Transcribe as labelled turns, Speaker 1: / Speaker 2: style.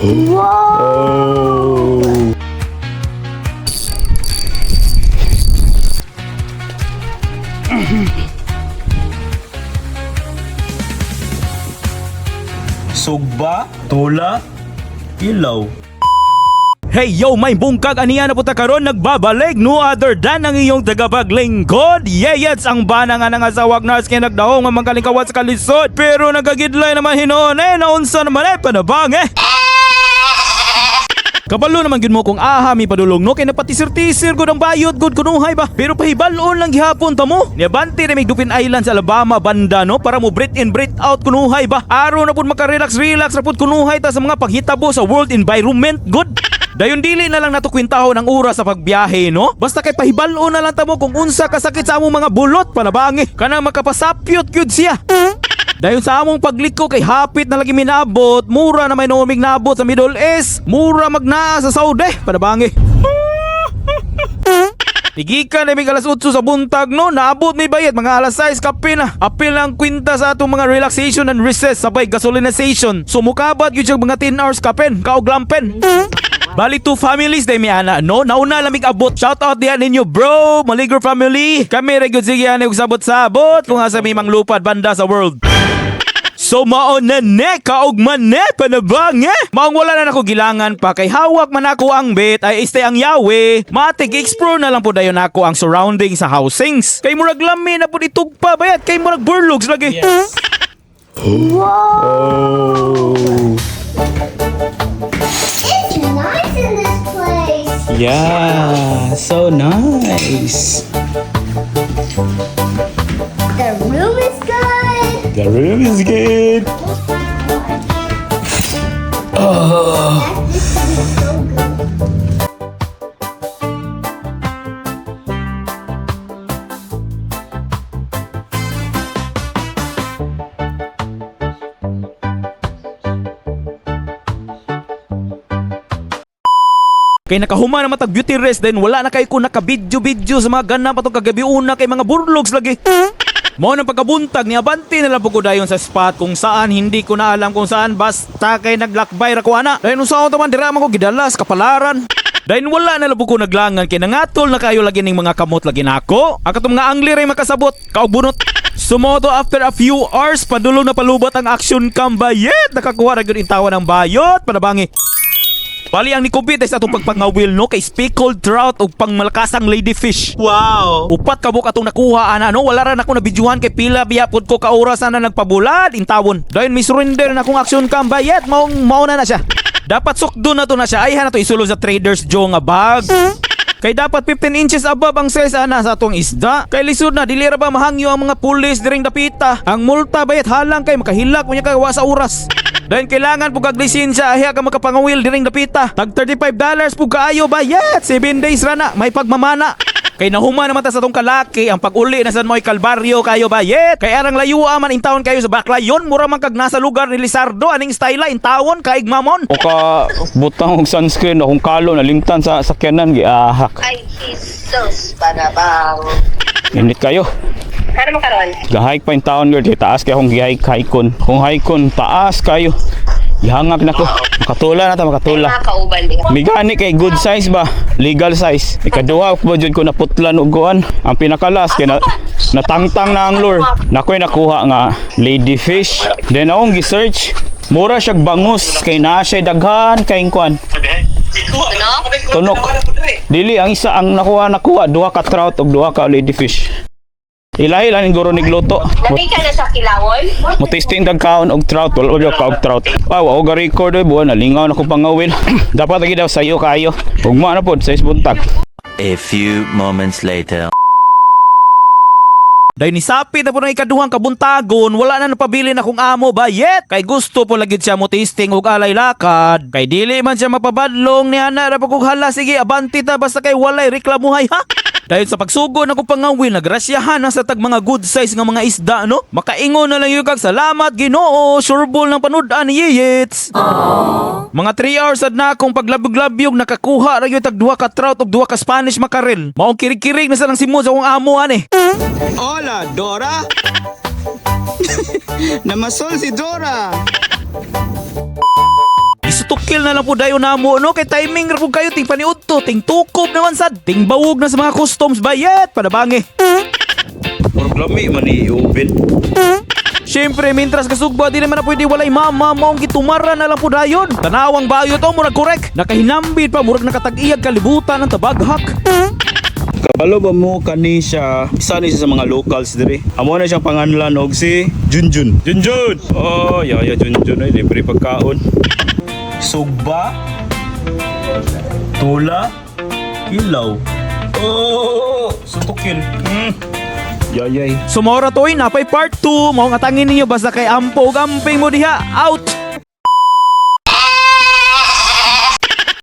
Speaker 1: Oh.
Speaker 2: Sugba, tula, ilaw. Hey yo, may bungkag aniya na punta karon nagbabalik no other than ang iyong tagapaglingkod. Yeyets ang bana nga nangasawag na kay nagdahong ang mga kalingkawat sa kalisod. Pero nagagidlay naman hinoon eh, naunsa naman eh, panabang eh. Kabalo naman gyud mo kung aha mi padulong no kay napatisir-tisir gud ang bayot gud kunuhay ba. Pero pahibalon lang gihapon ta mo. Niabante ra mig Dupin Island sa Alabama banda no para mo breath in breath out kunuhay ba. Aron na pud makarelax-relax ra pud kunuhay ta sa mga paghitabo sa world environment gud. Dayon dili na lang nato kwintahon ang oras sa pagbiyahe no. Basta kay pahibalon na lang ta mo kung unsa kasakit sa among mga bulot panabangi. Kanang makapasapyot gyud siya. Dayon sa among pagliko kay hapit na lagi minabot, mura na may nomig nabot sa Middle East, mura magnaa sa Saudi, panabangi. Tigikan na mig alas 8 sa buntag no, naabot may bayad mga alas 6 kape na. Apil ang kwinta sa atong mga relaxation and recess sabay gasolinization. So mukabad gyud siya mga 10 hours kapen, kaog lampen. Bali two families day mi ana no, nauna lamig abot. Shout out diha ninyo bro, Maligro family. Kami ra gyud sige ani og sabot-sabot kung asa mi manglupad banda sa world. So mao na ne kaog man ne panabang eh. Maong wala na nako gilangan pa kay hawak man ako ang bit ay istay ang yawe. Matig explore na lang po dayon nako ang surrounding sa housings. Kay murag lami na pud itugpa bayat kay murag burlogs lagi.
Speaker 1: Oh.
Speaker 3: It's nice in this place.
Speaker 1: Yeah, so nice.
Speaker 3: The room is good.
Speaker 1: The room is good.
Speaker 3: That this is so good.
Speaker 2: Kay nakahuma na matag beauty rest then wala na kay ko naka-video-video sa mga ganap atong kagabi una kay mga burlogs lagi. Mao nang pagkabuntag ni Abante na lang po ko dayon sa spot kung saan hindi ko na alam kung saan basta kay naglakbay ra ko ana. Dayon usaon ta man dira man ko gidalas kapalaran. Dayon wala na lang po ko naglangan kay nangatol na kayo lagi ning mga kamot lagi nako. Ang katong mga angler ay makasabot kaog bunot. Sumoto after a few hours padulong na palubat ang action cam bayet nakakuha ra gyud intawan ang bayot panabangi. Bali ang nikubit ay sa atong pagpangawil no kay speckled trout ug pangmalakasang ladyfish.
Speaker 1: Wow.
Speaker 2: Upat ka buok atong nakuha ana no wala ra nako nabidyuhan kay pila biya pud ko ka oras ana nagpabulad intawon. Dayon mi surrender na akong action cam bayet maong mauna na siya. Dapat sukdo na to na siya ay na to isulod sa Trader's Joe nga bag. Kay dapat 15 inches above ang size ana sa atong isda. Kay lisod na dili ra ba mahangyo ang mga pulis diring dapita. Ang multa bayat halang kay makahilak unya kay wa sa oras. Dahil kailangan pug kag lisensya ahiya ka makapangawil diring dapita. Tag $35 pug kaayo bayat. 7 days ra na may pagmamana. Kay nahuma naman ta sa tong kalaki ang pag-uli na sa mo'y kalbaryo kayo bayet. Kay arang layua man intawon kayo sa Baclayon, mura man kag nasa lugar ni Lizardo aning style intawon kaig mamon.
Speaker 1: O ka butang og sunscreen akong kalo nalimtan sa sakyanan giahak.
Speaker 4: Ay, Jesus, panabang.
Speaker 1: Init kayo.
Speaker 4: Kano mo karon?
Speaker 1: Gahike pa yung taon girl, kay taas kay akong gihike hikon. Kung hikon taas kayo. Gihangak na ko. Makatula na ta makatula.
Speaker 4: Mga kauban din.
Speaker 1: Migani kay good size ba? Legal size. Ikaduha ko jud ko naputlan og kuan. Ang pinakalas kay na, natangtang na ang lure. Nakoy nakuha nga ladyfish. Then akong gi-search mura siyag bangus kay naa siya daghan kay kuan.
Speaker 4: Ano?
Speaker 1: Tunok. Dili ang isa ang nakuha nakuha duha ka trout ug duha ka ladyfish. Ilahi lang guro nigluto.
Speaker 4: Nabay ka na sa kilawon?
Speaker 1: Mo tasting kag kaon og trout, wala og ka og trout. Ah, wa og record oy buwan nalingaw na ko pangawil. Dapat lagi daw sayo kayo. Ugma na pod sa buntag.
Speaker 5: A few moments later.
Speaker 2: Dahil nisapit na po ng ikaduhang kabuntagon, wala na napabili na kung amo bayet. Kay gusto po lagi siya mo tasting og alay lakad. Kay dili man siya mapabadlong ni ana ra pa kog hala sige abanti ta basta kay walay reklamuhay ha. Dahil sa pagsugo na ko pangawil, nagrasyahan na sa tag mga good size nga mga isda no. Makaingon na lang yun kag salamat Ginoo, sureball ng panud-an ni Yeyets. Mga 3 hours ad na akong paglabog-labyog nakakuha ra gyud tag duha ka trout ug duha ka Spanish mackerel. Maong kirig-kirig na sa lang simod sa akong amo ani.
Speaker 6: Hola, Dora. Namasol si Dora.
Speaker 2: Isutukin Gitukil na lang po dayon namo, no? Kay timing ra po kayo ting paniudto, ting tukob naman sad, ting bawog na sa mga customs bayet padabangi.
Speaker 1: Murag lami man ni oven.
Speaker 2: Siyempre, mintras kasugba, di naman na pwede walay mama maong gitumara na lang po dayon. Tanawang bayo to, murag korek. Nakahinambit pa, murag nakatag-iyag kalibutan ng tabaghak.
Speaker 1: Kabalo ba mo kani siya? Isa ni siya sa mga locals diri. Amo na siyang panganlan og si Junjun. Junjun. Oh, yaya Junjun ay libre pagkaon. Sugba. Tula. Kilaw. Oh, sutukil. Yayay.
Speaker 2: Sumora to, napay part 2. Maong atangin ninyo basta kay ampo ug amping mo diha. Out!